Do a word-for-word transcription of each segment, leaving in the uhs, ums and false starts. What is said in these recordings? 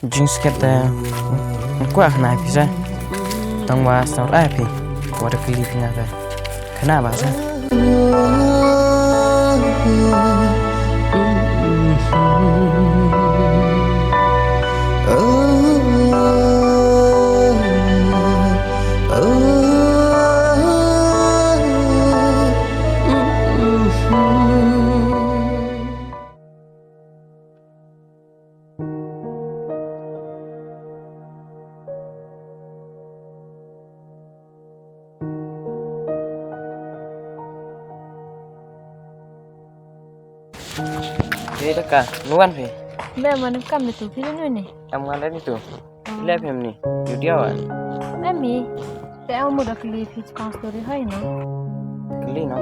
Jingskhet te, kwah khana phi sa. Tang wa sawr ai phi. Wa da kylli phi nga te. Khana ba sa. Hei, da ka, nu wan phi? Be, man em kam ni tu, phi ni ni. Em wan ni tu. Leh phi em ni, yu dia wan. Em ni. Te em mut da kylli phi chikang story hoi no. Kylli no.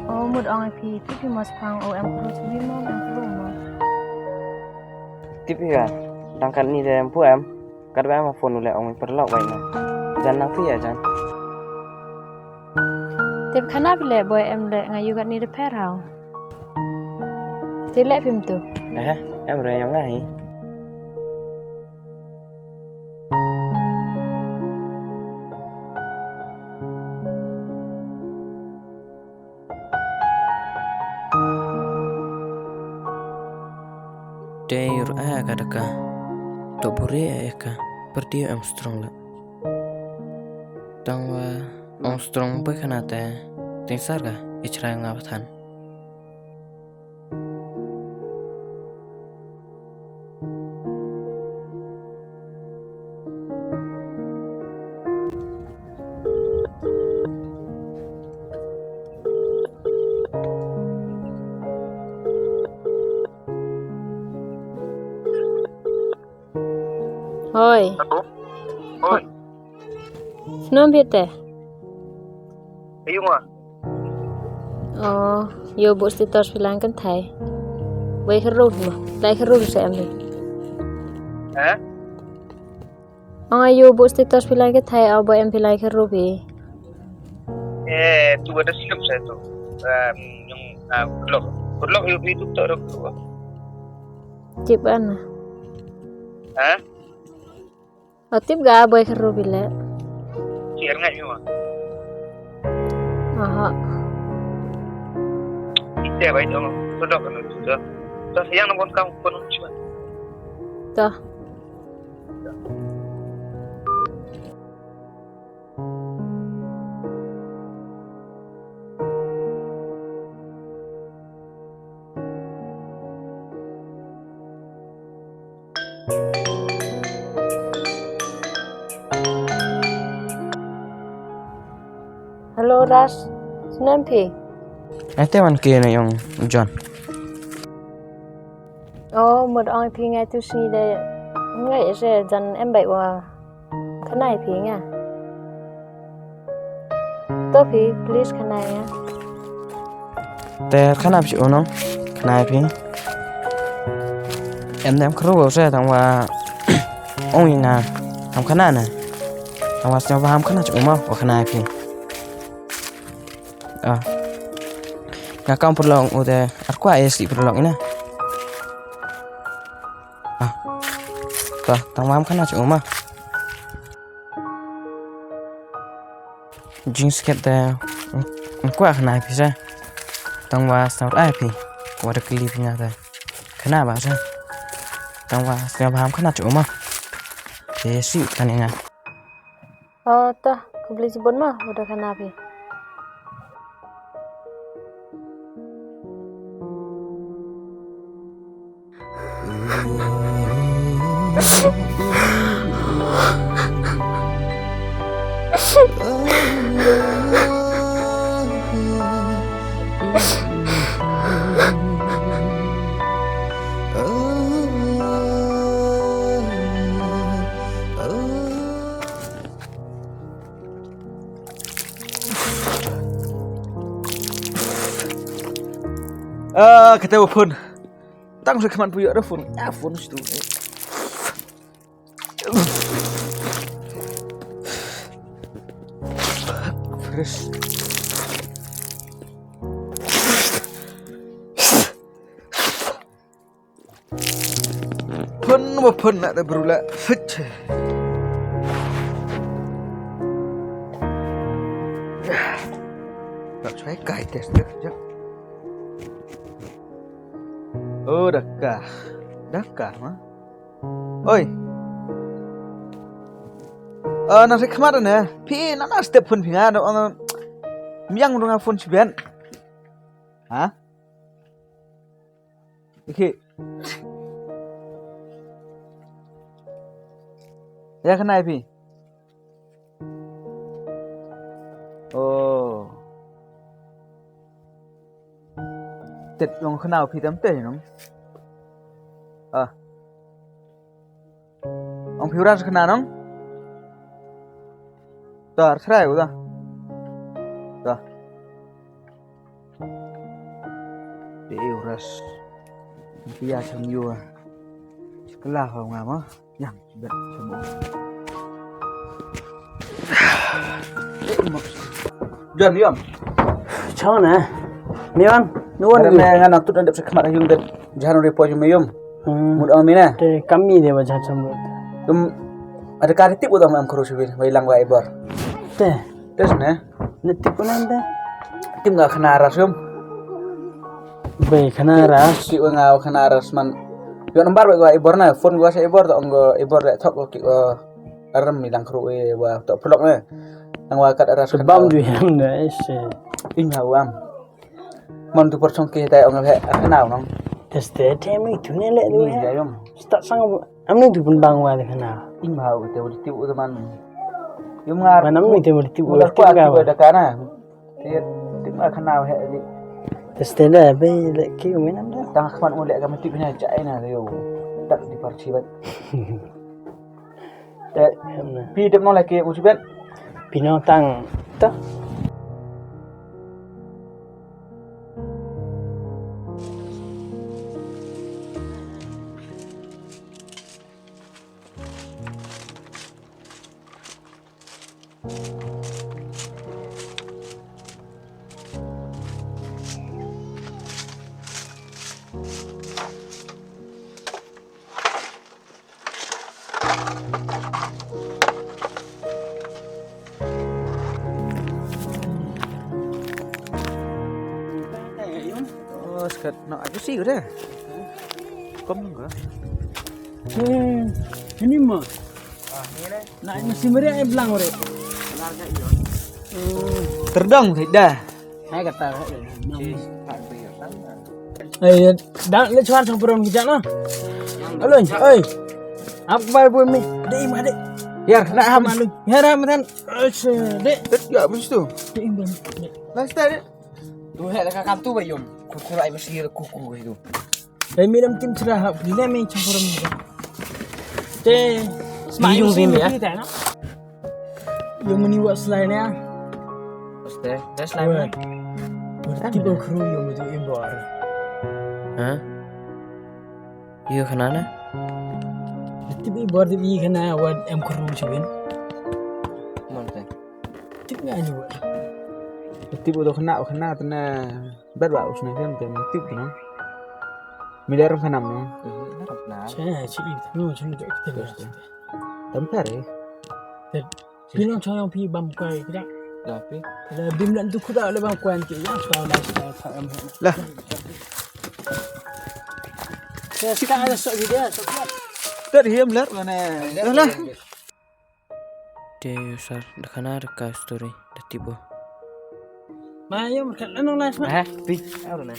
O mut ong phi, tip phi mas phang o em kru chuli mo, em kru mo. Tip phi ka, dang kat ni de em pu em. Kat wa em phone u le ong i paralok wai na. Jan nang phi ya jan. Tip khana phi le boy em le nga yu kat ni de pher hau. Te leh phi em tu. Eh, em re yong nga hi. Te yu ra ka da ka. To bure e ka. Perti em strong la. Tang wa em strong boy khana te. Te sar ka. I chrai nga pathan. Hoi. Hello. Hoi. Snom phi te? Ayu nga. O, yo booh status phi lang kan thai. Wei kharu mo. Lai kharu se em phi. Ha? Ong ayu booh status phi lang kan thai, o boy em phi lai kharu phi. Eh, tu ada silap saya tu. Em, yung, ah, blog. Blog yung itu tak ada tu. Tip ana. Ha? O tip ga boy kharu phi le. Share ngai mo. Aha. Ite bai dong, tu dok kan tu. Tu sayang na bon kam kon chua. Tu. Hello, Ras. Snem phi? Ete wan ke na yong John. O, mut ong phi ngai tu sngi de. Ngai se jan em bai wa. Khana phi nga. To phi, please khana nga. Te khana phi u no. Khana phi. Em dem khru se tang wa. Ong i nga. Ham khana na. Tang wa sñiaw wa ham khana chu ma wa khana phi. Ah. Nga kam pur long u de. Ar kwa e si pur long ina. Ah. Ta, tang wa ham khana chu ma. Jingskhet te, kwah khana phi sa. Tang wa sawr ai phi. Wa da kylli phi nga te. Khana ba sa. Tang wa sñiaw wa ham khana chu ma. Te si kan nga. O ta, khublei chibun ma, wa da khana phi. Ah, kata wa phone. Tang sa kman pu ya da phone. Ya phone stu. Fresh. Phone Mo phone na da bru la. Fit. Ka chai kai test ya. Oh, da ka. Da ka, ma. Oi. Ah, na se khmat ne. Phi na na step phone phi nga, no, ang, miang rung phone si ben. Ha? Iki. Ya, khana phi. Oh. Tet yong khana phi tam te nong. Ah. Ong phi ura khana nong. Tar srai uda. Da. Te ura. Pia cham yua. Kala ho nga ma. Yang, bet, chamo. Jon, yom. Chong na. Ni wan, ni wan. Nga na tut na dep sa khmat yung dep. Jahan ri po yung yom. Hmm. Mut ong mi na. Te kami de wa jahan chong mut. Tum, ada kari tip udah am kuru sibin, wa ilang wa ibor. Te. Tes ne. Ne tip unan te. Tip nga khana ras yom. Be khana ras. Tip nga khana ras man. Yo number wa ibor na, phone wa sa ibor to ong ibor le thok ki wa aram mi lang kru e wa to vlog ne. Nang wa kat ras. Bam ju hem ne ese. Ing ha wam. Man tu por chong ke tai ong he khana nong. Teste te mi tu ne le ni. Ni ya yom. Start sang am ni tu pun bang wa le khana. Ing ha u te u ti u man. Yom ngar. Man am ni te u ti u. Ngar kwa ti u da kana. Ti ti ma khana he ni. Teste le be le ki u nam da. Tang khmat u le ka mati bina chai na yo. Tak di par chibat. Te, pi dep nong laki u chibat. Pi nong tang ta. Oh, skat, no, aku sih udah. Kom ka? Eh, ini mah. Na, ini si meri ai blang ore. Terdang dah. Hai kata. Ai, dah le chuan chong peron kita na. Alo, oi. Ap bai bu mi. Dei ma dei. Yar, na ham. Alo. Yar, matan. Oi, dei. Tet ya bus tu. Dei, dei. Last time. Tu he la ka kam tu ba yom. Kuku ai masih kuku itu. Ai mi lam tim chra ha, ni le mi chong peron. Te. Sma yung sim ya. Yung ni wa slai ne. Este, te slai ne. Ti bo khru yung tu imbor. Ha? Yo khana na? Ti bi bor ti bi khana wa em khru chibin. Mon te. Ti nga ni wa. Ti bo do khana, khana tna. Ber wa usna kem tem tip no. Miler khanam no. Che, che, no, che, che. Tam kare. Pi long chong yong pi bam kwai kya. Da pi. Da bim lan tu khuda le bam kwai ki ya, sa na sa ka am. La. Che, ska na so video, so. Ter hiem ler mane. La. Te usar, da khana da ka story, da tipo. Ma, yo, ka la nong live ma. Ha, pi. Aro na.